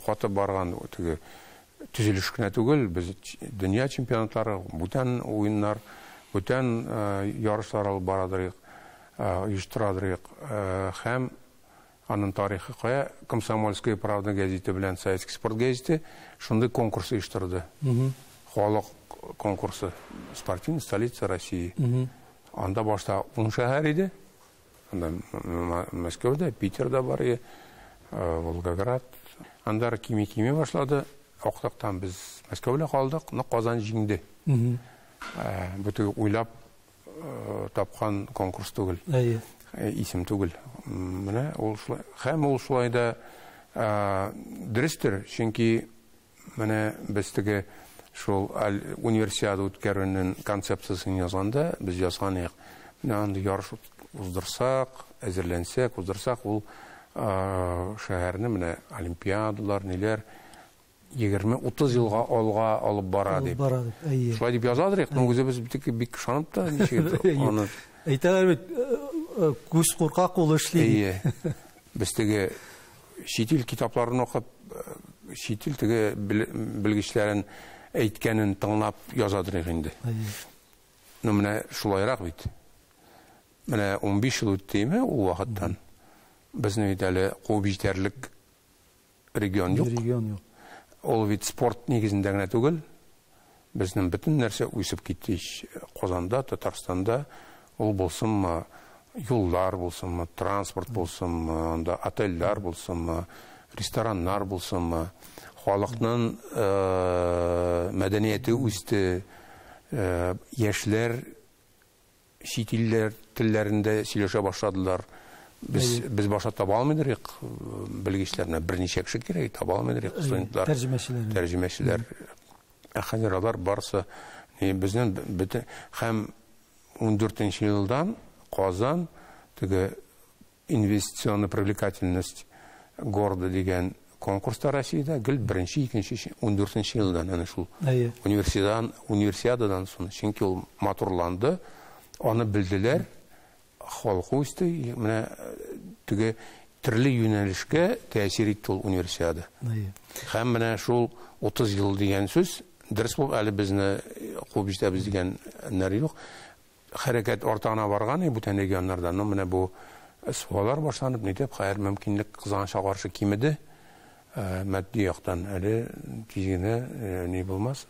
B: каты барган, теге төзелеш кенә түгел, без дөнья чемпионатлары, бүтән уеннар, бүтән ярышлар алып барадырык, оештырадырык. Һәм аның тарихы кая, Комсомольская правда газеты белән Советский спорт газеты шундый конкурс оештырды. Халык конкурсы «Спортивная столица России». Анда башта 10 шәһәр иде. Анда Мәскәүдә, Питерда бар иде, Волгоград. Анда кими-кими башлады. Актыктан без Мәскәүдә калдык, но Казан җиңде. Бу теге уйлап тапкан конкурс түгел. Исем түгел. Менә ул шулай. Һәм ул шулай да дөрестер, чөнки менә без теге шул универсиада үткәрүнең концепциясен язганда без язган идек. Менә андый ярыш уздырсак, әзерләнсәк, уздырсак, ул шәһәрне менә олимпиадалар, ниләр 20-30 елга алга алып бара дип. Шулай дип язадыр, но үзебез бик ышанып та ничек аны
A: әйтәләр бит, күз курка, кул эшли.
B: Әйе. Без теге чит ил китапларын укып, чит ил теге белгечләрен әйткәнен тыңлап язадыр инде. Ну менә шулайрак бит. Менә 15 ел үттеме ул вакыттан. Безнең бит әле куып җитәрлек регион юк.
A: Регион юк.
B: Ул бит спорт нигезендә генә түгел. Безнең бөтен нәрсә үсеп китте. Казанда, Татарстанда ул булсынмы, юллар булсынмы, транспорт булсынмы, анда отельләр булсынмы, рестораннар булсынмы, халыкның мәдәнияте үсте, яшьләр чит илләр телләрендә сөйләшә башладылар. Без башта таба алмыйдык белгечләрне, берничә кеше кирәк, таба алмыйдык студентлар, тәрҗемәчеләр. Ә хәзер алар барысы безнең бөтен һәм 14 елдан Казан теге инвестиционная привлекательность города дигән конкурста Россиядә гел беренче, икенче, 14 елдан әнә шул универсиададан соң, чөнки ул матурланды, аны белделәр, халкы үсте, менә теге төрле юнәлешкә тәэсир итте ул универсиада. Һәм менә шул 30 ел дигән сүз дөрес булып әле безне куып җитәбез дигән нәр юк. Хәрәкәт артына барган бүтән регионнардан, но менә бу СВОлар башланып, нитеп, хәер мөмкинлек кызганычка каршы кимеде. Матди яктан әле тиз генә ни булмас.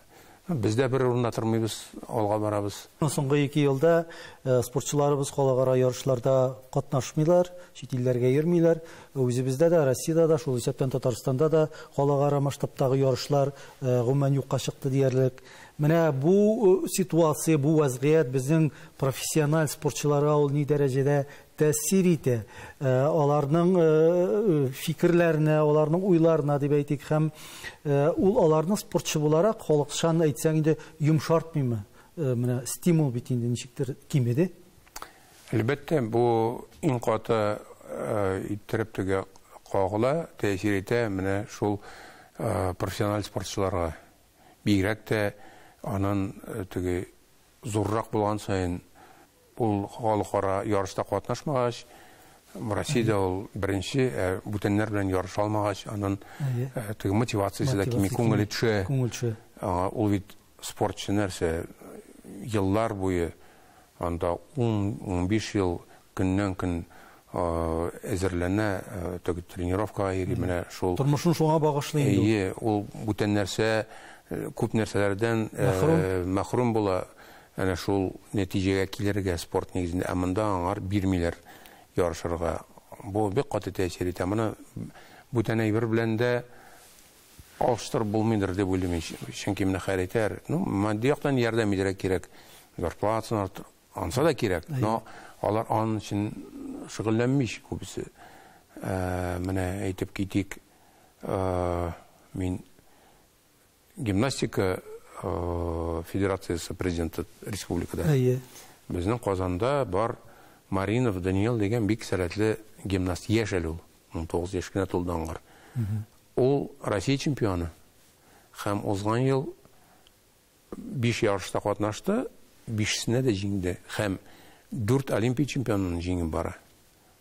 B: Без дә бер урында тормыйбыз, алга барабыз.
A: Соңгы 2 елда спортчыларыбыз халыкара ярышларда катнашмыйлар, чит илләргә йөрмиләр. Үзебездә дә, Россиядә дә, шул исәптән Татарстанда да халыкара масштабтагы ярышлар гомумән юкка чыкты диярлек. Менә бу ситуация, бу вазгыять безнең профессиональ спортчыларга ул ни дәрәҗәдә тәэсир итә? Аларның фикерләренә, аларның уйларына дип әйтик, һәм ул аларны спортчы буларак халыкчан әйтсәң инде йомшартмыймы? Менә стимул бит инде ничектер кимеде.
B: Әлбәттә, бу иң каты иттереп теге кагыла, тәэсир итә менә шул профессиональ спортчыларга. Бигрәк тә анын теге зуррак булган саен ул халыкара ярышта катнашмагач, Россиядә ул беренче, бүтәннәр белән ярыша алмагач, анын теге мотивациясе дә кими, күңеле төшә.
A: Күңел төшә.
B: Ул бит спортчы нәрсә, еллар буе анда 10-15 ел көннән көн әзерләнә, теге тренировкага йөри, менә шул.
A: Тормышын шуңа багышлый инде ул.
B: Әйе, ул бүтән нәрсә, күп нәрсәләрдән мәхрүм була. Әнә шул нәтиҗәгә килергә спорт нигезендә, ә монда аңар бирмиләр ярышырга. Бу бик каты тәэсир итә. Моны бүтән әйбер белән дә Алыштырып булмыйдыр дип уйлыйм, чөнки менә хәер әйтәр, ну, матди яктан ярдәм итәргә кирәк, зарплатасын арттыру, ансы да кирәк, но алар аның өчен шөгыльләнми күбесе. Менә әйтеп китик, мин гимнастика федерациясе президенты республикада. Безнең Казанда бар Маринов Даниил дигән бик сәләтле гимнаст, яшь әле ул, 19 яшь кенә тулды аңар. Ул Россия чемпионы. Һәм узган ел 5 ярышта катнашты, 5-сенә дә җиңде. Һәм 4 Олимпия чемпионын җиңеп бара.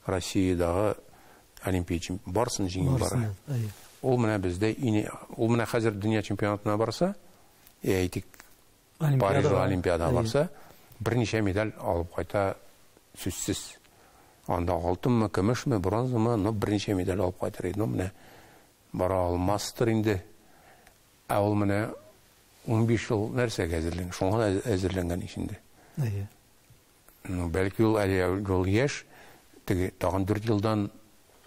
B: Россиядагы Олимпия чемпионы барсын җиңеп бара. Ул менә бездә ул менә хәзер дөнья чемпионатына барса, әйтик, Парижга Олимпиадага барса, берничә медаль алып кайта сүзсез. Анда алтынмы, көмешме, бронзамы, но берничә медаль алып кайтыр иде. Но менә бара алмастыр инде. Ә ул менә 15 ел нәрсәгә әзерләнгән? Шуңа әзерләнгән ич инде. Ну, бәлки ул әле ул яшь, теге тагын 4 елдан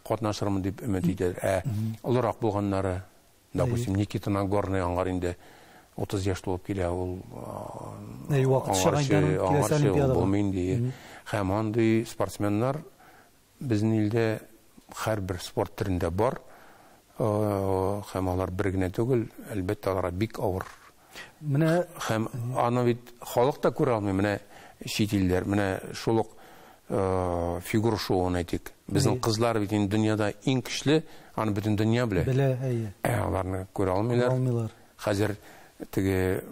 B: катнашырмын дип өмет итә. Ә олырак булганнары, допустим, Никита Нагорный аңар инде 30 яшь тулып килә, ул
A: вакыт
B: булмый инде. Һәм андый спортсменнар безнең илдә һәрбер спорт төрендә бар. Һәм алар бер генә түгел, әлбәттә, аларга бик авыр.
A: Менә
B: һәм аны бит халык та күрә алмый, менә чит илләр, менә шул ук фигур шоуын әйтик. Безнең кызлар бит инде дөньяда иң көчле, аны бөтен дөнья белә.
A: Белә, әйе.
B: Аларны күрә алмыйлар. Хәзер теге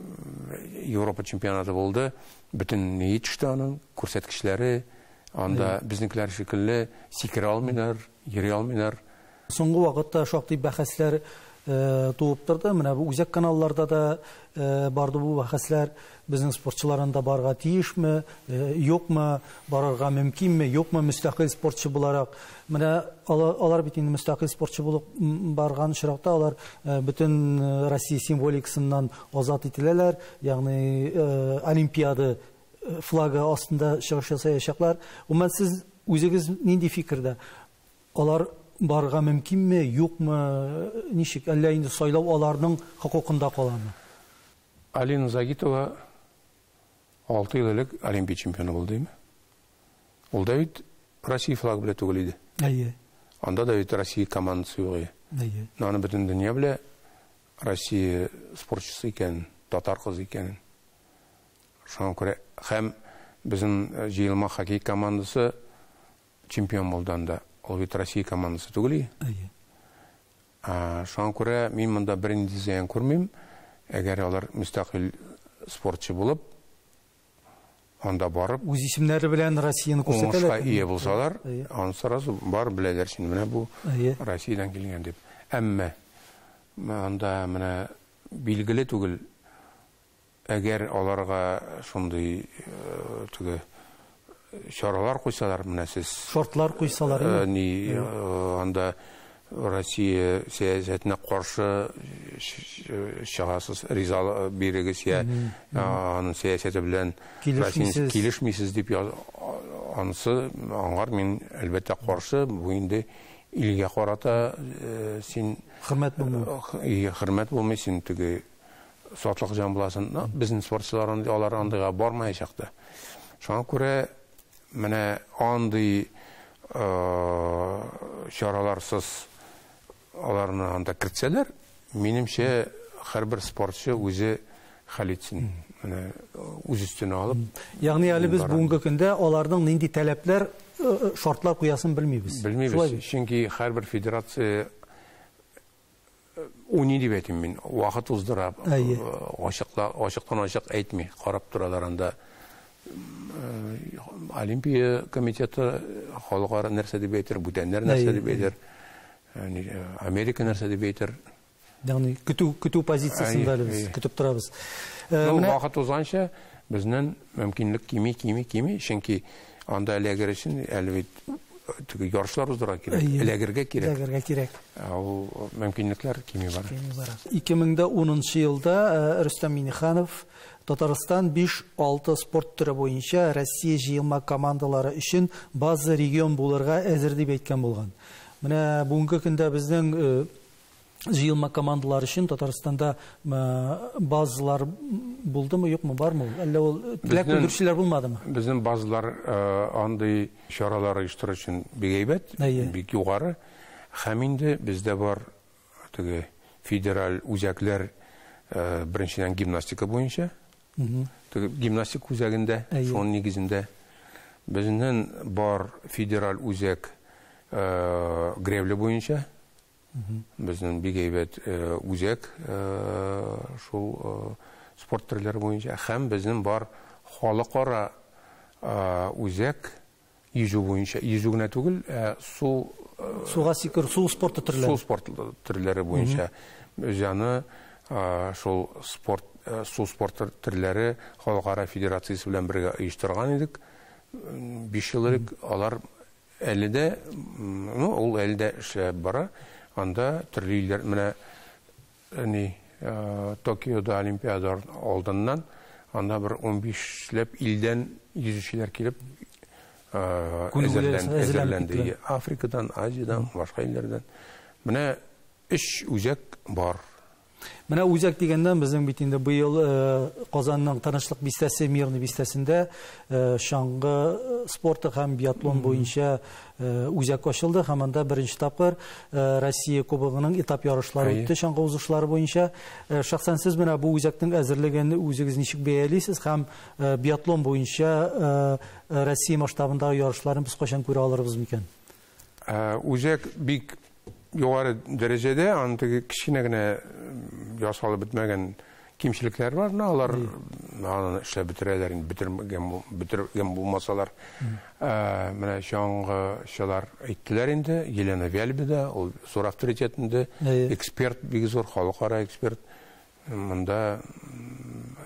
B: Европа чемпионаты булды, бөтен ни төште аның күрсәткечләре, анда безнекеләр шикелле сикерә алмыйлар, йөри алмыйлар.
A: Соңгы вакытта шактый бәхәсләр туып торды. Менә бу үзәк каналларда да барды бу бәхәсләр. Безнең спортчылар анда барырга тиешме, юкмы, барырга мөмкинме, юкмы мөстәкыйль спортчы буларак. Менә алар бит инде мөстәкыйль спортчы булып барган очракта алар бөтен Россия символикасыннан азат ителәләр, ягъни Олимпиада флагы астында чыгыш ясаячаклар. Гомумән, сез үзегез нинди фикердә? Алар барырга мөмкинме, юкмы, ничек? Әллә инде сайлау аларның хокукында каламы?
B: Алина Загитова 6 ел элек Олимпия чемпионы булды, димме? Ул да бит Россия флагы белән түгел иде.
A: Әйе.
B: Анда да бит Россия командасы юк иде.
A: Әйе.
B: Аны бөтен дөнья белә Россия спортчысы икәнен, татар кызы икәнен. Шуңа күрә һәм безнең җыелма хоккей командасы чемпион булды анда. Ул бит Россия командасы түгел иде.
A: Әйе.
B: Шуңа күрә мин монда бернинди зыян күрмим. Әгәр алар мөстәкыйль спортчы булып, анда барып,
A: үз исемнәре белән Россияне күрсәтәләр.
B: Уңышка ия булсалар, аны сразу бар беләләр, син менә бу Россиядән килгән дип. Әмма анда менә билгеле түгел, әгәр аларга шундый теге чаралар куйсалар, менә сез
A: шартлар куйсалар,
B: ни анда Россия сәясәтенә каршы чыгасыз, риза бирегез, я аның сәясәте белән килешмисез дип анысы аңар мин әлбәттә каршы. Бу инде илгә карата син
A: хөрмәт булмый.
B: Хөрмәт булмый, син теге сатлык җан буласың. Безнең спортчылар алар андыйга бармаячак та. Шуңа күрә менә андый чараларсыз аларны анда кертсәләр, минемчә, һәрбер спортчы үзе хәл итсен, менә үз өстенә алып.
A: Ягъни әле без бүгенге көндә аларның нинди таләпләр, шартлар куясын белмибез.
B: Белмибез, чөнки һәрбер федерация уни дип әйтим мин, вакыт уздыра, ачыктан ачык әйтми, карап торалар анда. Олимпия комитеты халыкара нәрсә дип әйтер, бүтәннәр нәрсә дип әйтер, Америка нәрсә дип әйтер.
A: Ягъни көтү позициясендә әле без көтеп торабыз.
B: Вакыт узганча безнең мөмкинлек кими, кими, кими, чөнки анда эләгер өчен әле бит теге ярышлар уздырырга кирәк, эләгергә кирәк.
A: Эләгергә кирәк.
B: Ул мөмкинлекләр кими бара.
A: Кими бара. 2010 елда Рөстәм Миңнеханов Татарстан 5-6 спорт төре буенча Россия җыелма командалары өчен база регион булырга әзер дип әйткән булган. Менә бүгенге көндә безнең җыелма командалар өчен Татарстанда базалар булдымы, юкмы, бармы ул? Әллә ул теләк белдерүчеләр булмадымы?
B: Безнең базалар андый чаралар оештыру өчен бик әйбәт, бик югары. Һәм инде бездә бар теге федераль үзәкләр, беренчедән гимнастика буенча. Теге гимнастика үзәгендә, шуның нигезендә безнең бар федераль үзәк гребля буенча. Безнең бик әйбәт үзәк шул спорт төрләре буенча. Һәм безнең бар халыкара үзәк йөзү буенча. Йөзү генә түгел, су
A: суга сикерү, су спорты төрләре.
B: Су спорт төрләре буенча. Без аны шул спорт, су спорт төрләре халыкара федерациясе белән бергә оештырган идек. 5 ел элек алар әле дә, ну, ул әле дә эшләп бара. Анда төрле илләр, менә ни Токиода Олимпиада алдыннан анда бер 15ләп илдән йөзүчеләр килеп әзерләнде. Африкадан, Азиядән, башка илләрдән. Менә 3 үзәк бар.
A: Менә үзәк дигәннән безнең бит инде быел Казанның Тынычлык бистәсе, Мирный бистәсендә чаңгы спорты һәм биатлон буенча үзәк ачылды һәм анда беренче тапкыр Россия кубогының этап ярышлары үтте чаңгы узышлары буенча. Шәхсән сез менә бу үзәкнең әзерлеген үзегез ничек бәялисез һәм биатлон буенча Россия масштабындагы ярышларын без кайчан күрә алырбыз микән?
B: Үзәк бик югары дәрәҗәдә, аның теге кечкенә генә ясалып бетмәгән кимчелекләр бар, но алар аны эшләп бетерәләр инде, бетергән булмасалар. Менә чаңгычылар әйттеләр инде, Елена Вяльбеда, ул зур авторитет инде, эксперт, бик зур халыкара эксперт. Монда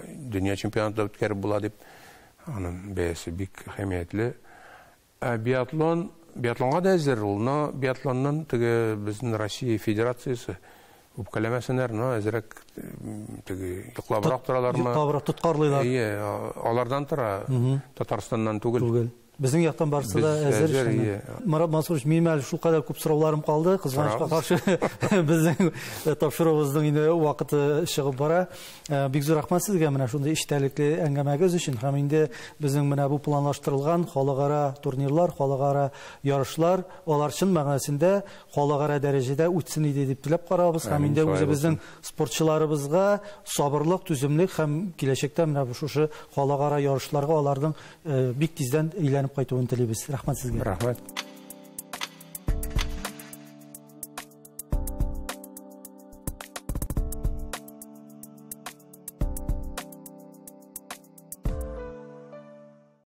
B: дөнья чемпионаты үткәреп була дип, аның бәясе бик әһәмиятле. Биатлон, биатлонга да әзер ул, но биатлоннан теге безнең Россия Федерациясе үпкәләмәсеннәр, но әзрәк теге йоклабрак торалармы?
A: Йоклабрак тоткарлыйлар.
B: Әйе, алардан тора, Татарстаннан түгел.
A: Безнең яктан барысы да әзер. Марат Мансурович, минем әле шулкадәр күп сорауларым калды. Кызганычка каршы, безнең тапшыруыбызның инде вакыты чыгып бара. Бик зур рәхмәт сезгә менә шундый эчтәлекле әңгәмәгез өчен. Һәм инде безнең менә бу планлаштырылган халыкара турнирлар, халыкара ярышлар, алар чын мәгънәсендә халыкара дәрәҗәдә үтсен иде дип теләп карабыз. Һәм инде үзебезнең спортчыларыбызга сабырлык, түземлек һәм киләчәктә менә бу шушы халыкара ярышларга аларның бик тиздән әйләнеп кайтуын телибез. Рәхмәт сезгә.
B: Рәхмәт.